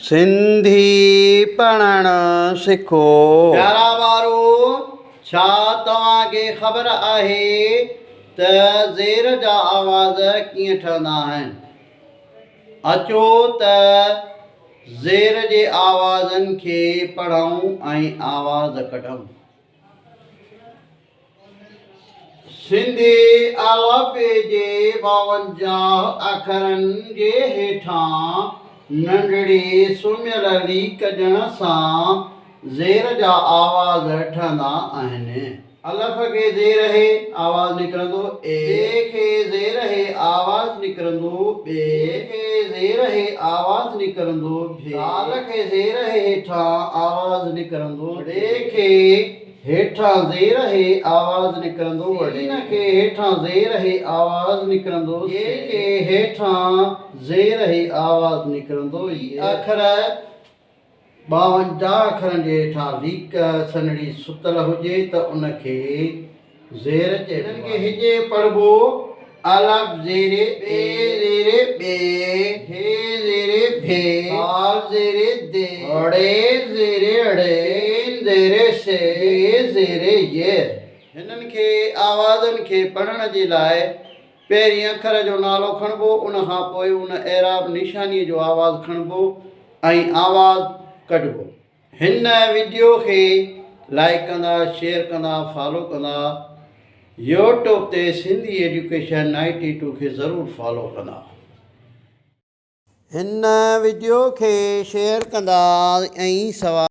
سنڌي پڙهڻ سکو. پيارا ٻارو، ڇا توهان کي خبر آهي ته زير جا آواز ڪيئن ٺهندا آهن؟ اچو ته زير جي آوازن کي پڙهون ۽ آواز ڪڍون. سنڌي الف-بي جي 52 اکرن جي هيٺان ننڍڙي سمهيل ليڪ ڏيڻ سان زير جا آواز ٺهندا آهن. الف کي زير هي، آواز نڪرندو اي. بي کي زير هي، آواز نڪرندو ٻي. سي کي زير هي، آواز نڪرندو ڀي. دال کي زير هي هيٺان، آواز نڪرندو ڙي. کي هيٺان زير هي، آواز نڪرندو ڙي. سين کي هيٺان زير هي، آواز نڪرندو سي. کي هيٺان زير هي، آواز نڪرندو يي. اکر 52 اکرن جي هيٺان ليڪ سنهڙي ستل هجي ته ان کي زير چئبو آهي. انهن کي هجي پڙهبو، الف زير ٻي زير ٻي، هي زير ڀي، دال زير the, ڙي زير ڙي، سين زير سي، يي زير يي. هنن کي آوازن کي پڙهڻ جي لاء پهرين اکر جو نالو کڻبو، ان کان پوء ان اعراب نشانيء جو آواز کڻبو ۽ آواز ڪڍبو. هن وڊيو کي لائيڪ ڪندا، شيئر ڪندا، فالو ڪندا. يوٽيوب تي سنڌي ايجوڪيشن 92 کي ضرور فالو ڪندا. هن وڊيو کي شيئر ڪندا ۽ سوال.